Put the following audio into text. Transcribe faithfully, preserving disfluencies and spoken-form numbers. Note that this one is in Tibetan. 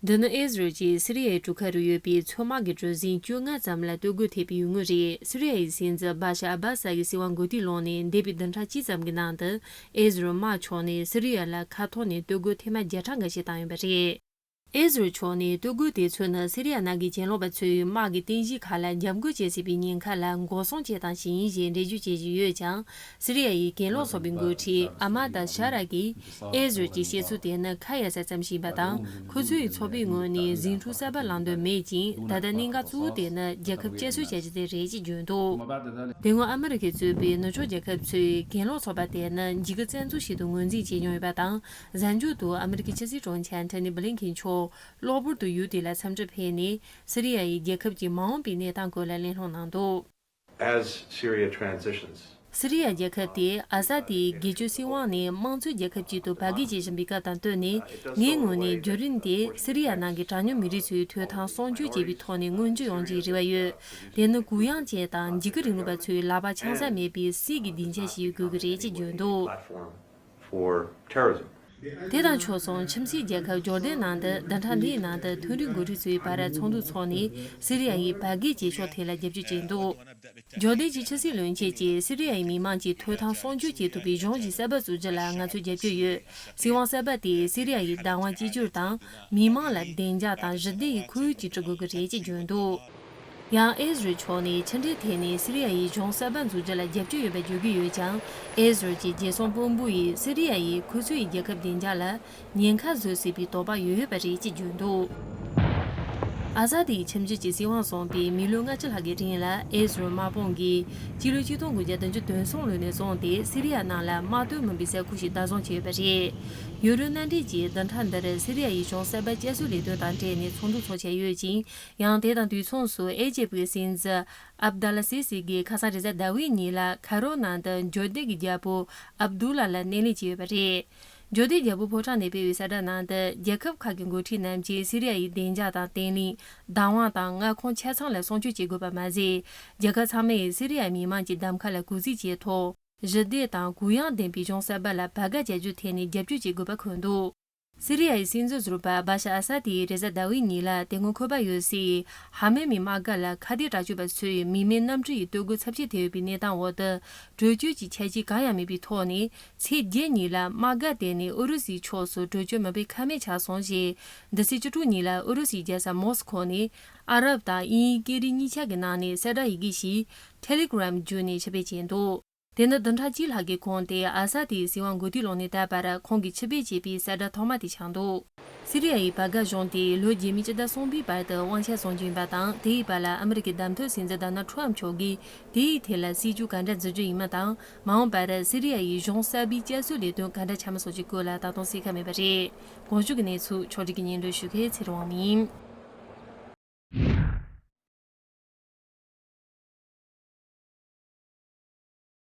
འདི་ནི་ཨེ་ཟི་རལ་གྱིས་སི་རི་ཡའི་གྲུ་ཁ་རུ་ཡོད་པའི་མཚོ་དམག་གི་གྲུ་གཟིངས་བཅོ་ལྔ་ཙམ་ལ་གཏོར་རྒོལ་ཐེབས་པའི་ཡུལ་དངོས་རེད། སི་རི་ཡའི་སྲིད་འཛིན་བྷ་ཤ་ཨ་བྷ་ས་ཡི་སྲིད་དབང་འགོ་དུས་ལོག་ནས་འདས་པའི་བདུན་ཕྲག་གཅིག་ཙམ་གྱི་ནང་དུ་ཨེ་ཟི་རལ་དམག་ཕྱོགས་ནས་སི་རི་ཡ་ལ་མཁའ་ཐོག་ནས་གཏོར་རྒོལ་ཐེངས་མ་བརྒྱ་ཕྲག་འགའ་ཞིག་བཏང་ཡོད་པ་རེད། ཨེ་ཟི་རལ་ཕྱོགས་ནས་གཏོར་རྒོལ་དེ་ཚོ་ནི་སི་རི་ཡ་ནང་གི་གྱེན་ལོག་པ་ཚོས་དམག་གི་རྟེན་གཞིའི་ཁ་ལ་འཇབ་རྒོལ་བྱེད་སྲིད་པའི་ཉེན་ཁ་ལ་འགོག་སྲུང་བྱེད་སྟངས་ཤིག་ཡིན་ཞེས་འགྲེལ་བརྗོད་བྱེད་བཞིན་ཡོད་ཀྱང་། སི་རི་ཡ་ཡི་གྱེན་ལོག་ཚོགས་པའི་འགོ་ཁྲིད་ཨ་མ་ཏཱ་ཤ་ར་གིས་ཨེ་ཟི་རལ་གྱི་བཤད་ཚུལ་དེ་ནི་ཁ་ཡ་ས་ཙམ་ཞིག་ཡིན་པ་དང་། ཁོ་ཚོའི་ཚོགས་པའི་ངོས་ནས་ཟིང་འཁྲུག་གསར་པ་ལངས་འདོད་མེད་ཅིང་། ད་ལྟ་གནད་འགག་གཙོ་བོ་དེ་ནི་རྒྱལ་ཁབ་བསྐྱར་གསོ་བྱ་རྒྱུ་དེ་རེད་ཅེས་བརྗོད་འདུག་དེ་སྔོན་ཨ་མི་རི་ཀས་གཙོས་པའི་ནུབ་ཕྱོགས་རྒྱལ་ཁབ་ཚོས་གྱེན་ལོག་ཚོགས་པ་དེ་ནི་འཇིགས་སྐུལ་བཙན་འཛུལ་ཞིག་ཏུ་ངོས་འཛིན་བྱས་མྱོང་ཡོད་པ་དང་། གཟའ་མཇུག་ཏུ་ཨ་མི་རི་ཀའི་ཕྱི་སྲིད་དྲུང་ཆེ་ཨན་ཐོ་ནི་བྷི་ལིན་ཁེན་མཆོག་གློ་བུར་དུ་ཡུལ་དེ་ལ་འཚམས་འདྲིར་ཕེབས་ནས། སི་རི་ཡ་ཡི་རྒྱལ་ཁབ་ཀྱི་མ་འོངས་པའི་གནས་སྟངས་སྐོར་ལ་གླེང་སློང་གནང་འདུག As Syria transitions, སི་རི་ཡ་རྒྱལ་ཁབ་དེ་ཨ་ས་དེའི་སྒེར་གཅོད་སྲིད་དབང་ནས་དམངས་གཙོའི་རྒྱལ་ཁབ་ཅིག་ཏུ་བར་བརྒལ་བྱེད་བཞིན་པའི་སྐབས་དང་བསྟུན་ནས། ངའི་ངོས་ནས་བརྒྱུད་རིམ་དེ་སི་རི་ཡ་ནང་གི་གྲངས་ཉུང་མི་རིགས་ཚོའི་ཐོབ་ཐང་སྲུང་སྐྱོབ་བྱེད་པའི་ཐོག་ནས་མངོན་འགྱུར་ཡོང་རྒྱུའི་རེ་བ་ཡོད། དེ་ནི་གུ་ཡངས་ཅན་དང་འཇིགས་སྐུལ་རིང་ལུགས་པ་ཚོའི་ལག་པ་འཆང་ས་མེད་པའི་སྲིད་ཀྱི་སྡིངས་ཆ་ཞིག་ཡོད་དགོས་ཀྱི་རེད་ཅེས་བརྗོད་འདུག for terrorism. དེ་དང་ཕྱོགས་མཚུངས་ཁྱིམ་མཚེས་རྒྱལ་ཁབ་ཇོར་ཌན་ནང་དུ་བདུན་ཕྲག་འདིའི་ནང་དུ་མཐུན་སྒྲིལ་འགོ་ཁྲིད་ཚོའི་བར་ཚོགས་འདུ་འཚོགས་ནས། སི་རི་ཡ་ཡི་བར་བརྒལ་བྱེད་ཕྱོགས་ཐད་ལ་རྒྱབ་སྐྱོར་བྱས་འདུག་ཇོར་ཌན་གྱི་ཕྱི་སྲིད་བློན་ཆེན་གྱིས་སི་རི་ཡ་ཡི་མི་མང་གི་ཐོབ་ཐང་སྲུང་སྐྱོབ་བྱེད་ཐུབ་པའི་གཞུང་ཞིག་གསར་པ་བཙུགས་རྒྱུ་ལ་ང་ཚོས་རྒྱབ་སྐྱོར་ཡོད། སྲིད་དབང་གསར་པ་དེས་སི་རི་ཡ་ཡི་བདག་དབང་གཅིག་གྱུར་དང་། མི་མང་ལ་བདེ་འཇགས་དང་ཞི་བདེ་ཡི་ཁོར་ཡུག་ཅིག་སྒྲིག་དགོས་ཀྱི་རེད་ཅེས་བརྗོད་འདུག་ཡང་ཨེ་ཟི་རལ་ཕྱོགས་ནས་ཕྱི་འབྲེལ་ཐད་ནས་སི་རི་ཡ་ཡི་གཞུང་གསར་པ་འཛུགས་རྒྱུ་ལ་རྒྱབ་སྐྱོར་ཡོད་པ་བརྗོད་ཀྱི་ཡོད་ཀྱང་། ཨེ་ཟི་རལ་གྱི་རྒྱལ་སྲུང་དཔོན་པོ་ཡིས་སི་རི་ཡ་ཡིས་ཁོ་ཚོའི་རྒྱལ་ཁབ་བདེ་འཇགས་ལ་ཉེན་ཁ་བཟོ་སྲིད་པའི་དོགས་པ་ཡོད་པ་རེད་ཅེས་བརྗོད་འདུག་ཨ་ས་དེའི་ཁྱིམ་རྒྱུད་ཀྱི་སྲིད་དབང་བཟུང་བའི་མི་ལོ་ལྔ་བཅུ་ལྷག་གི་རིང་ལ། ཨེ་ཟི་རལ་དམག་དཔུང་གིས་སྤྱི་ལོ་ཆིག་སྟོང་དགུ་བརྒྱ་བདུན་ཅུ་དོན་གསུམ་ལོ་ནས་བཟུང་སྟེ་སི་རི་ཡ་ནང་ལ་དམག་དོན་མིན་པའི་ས་ཁུལ་ཞིག་བདག་བཟུང་བྱས་ཡོད་པ་རེད། ཡུན་རིང་མནའ་འབྲེལ་གྱིས་བདུན་ཕྲག་འདིར་སི་རི་ཡ་ཡི་གཞུང་གསར་པ་བསྐྱར་གསོའི་ལས་དོན་དང་འབྲེལ་ནས་ཚོགས་འདུ་འཚོགས་བཞིན་ཡོད་ཅིང་། ཡང་དེ་དང་དུས་མཚུངས་སུ་ཨེ་ཇིབ་ཀྱི་སྲིད་འཛིན་ཨབ་དཱལ་སི་སི་གིས་ཁ་སང་རེས་གཟའ་ཟླ་བའི་ཉིན་ལ་ཁ་རོ་ནང་དུ་འབྱོར་ལྡན་གྱི་རྒྱལ་པོ་ཨབ་དུ་ལ་ལ་སྣེ་ལེན་བྱས་ཡོད་པ་རེད། འབྱོར་ལྡན་རྒྱལ་པོ་ཕོ་བྲང་ནས་སྤེལ་བའི་གསལ་བསྒྲགས་ནང་དུ། རྒྱལ་ཁབ་ཁག་གི་འགོ་ཁྲིད་རྣམས་ཀྱིས་སི་རི་ཡ་ཡི་བདེ་འཇགས་དང་བརྟན་ལྷིང་། བདག་དབང་དང་མངའ་ཁོངས་ཆ་ཚང་ལ་སྲུང་སྐྱོབ་བྱེད་དགོས་པ་མ་ཟད། རྒྱལ་ཁབ་ཚང་མས་སི་རི་ཡའི་མི་དམངས་ཀྱི་གདམ་ཁ་ལ་གུས་བརྩི་བྱས་ཐོག་ཞི་བདེ་དང་གུ་ཡངས་ལྡན་པའི་གཞུང་གསར་པ་ལ་བར་བརྒལ་བྱ་རྒྱུའི་ཐད་ནས་རྒྱབ་སྐྱོར་བྱེད་དགོས་པ་འཁོད་འདུག་སི་རི་ཡའི་སྲིད་འཛིན་ཟུར་པ་བྷ་ཤ་ཨ་ས་དེས་རེས་གཟའ་ཟླ་བའི་ཉིན་ལ་དེ་སྔོན་ཁོ་པ་ཡོད་སའི་ཧ་མེ་མི་དམག་སྒར་ལ་ཁ་གཏད་དྲག་སྤྱོད་པ་ཚོས་མི་མེད་གནམ་གྲུ་ཡི་གཏོར་རྒོལ་ཚབས་ཆེ་ཐེབས་ཡོད་པའི་གནས་སྟངས་འོག་ཏུ། བྲོས་བྱོལ་གྱི་འཆར་གཞི་གང་ཡང་མེད་པའི་ཐོག་ནས། ཚེས་བརྒྱད་ཉིན་ལ་དམག་སྒར་དེ་ནས་ཨུ་རུ་སུའི་ཕྱོགས་སུ་བྲོས་བྱོལ་མིན་པའི་ཁ་མེད་ཆགས་སོང་ཞེས། འདི་ཚེས་བཅུ་དྲུག་ཉིན་ལ་ཨུ་རུ་སུའི་རྒྱལ་ས་མོ་སི་ཁོ་ནས་ཨ་རབ་དང་དབྱིན་ཡིག་སྐད་རིགས་གཉིས་ཆ་གི་ནང་ནས་གསལ་བསྒྲགས་ཡི་གེ་ཞིག་ཊེ་ལི་གྷི་རམ་བརྒྱུད་ནས་ཕྱིར་སྤེལ་བྱས་འདུག་དེ་ནི་བདུན་ཕྲག་གཅིག་ལྷག་གི་གོང་དེ་ཨ་ས་དེའི་སྲིད་དབང་འགོ་དུས་ལོག་ནས་ད་བར་ཁོང་གིས་ཕྱིར་སྤེལ་བྱས་པའི་གསལ་བསྒྲགས་ཐོག་མ་དེ་ཆགས་འདུག་སི་རི་ཡ་ཡི་བྷ་གྷ་གཞུང་དེ་ལོ་རྗེས་མའི་ཕྱི་ཟླ་གསུམ་པའི་བར་དུ་དབང་ཆ་བཟུང་རྒྱུ་ཡིན་པ་དང་། དེའི་བར་ལ་ཨ་མི་རི་ཀའི་བདམས་ཐོན་སྲིད་འཛིན་ཌོ་ནལ་ཁྲམ་མཆོག་གིས་དེའི་ཐད་ལ་སྲིད་ཇུས་ག་འདྲ་འཛིན་རྒྱུ་ཡིན་མིན་དང་། མ་འོངས་པར་སི་རི་ཡ་ཡི་གཞུང་གསར་པའི་བསྐྱར་གསོའི་ལས་དོན་ག་འདྲ་ཆགས་མིན་སོགས་ཀྱི་སྐོར་ལ་ད་དུང་གསལ་ཁ་མེད་པ་རེད། གོང་ཞུས་ཀྱི་གནས་ཚུལ་ཕྱོགས་སྒྲིག་གིས་སྙན་སྒྲོན་ཞུ་མཁན་ཚེ་རིང་དབང་མོ་ཡིན།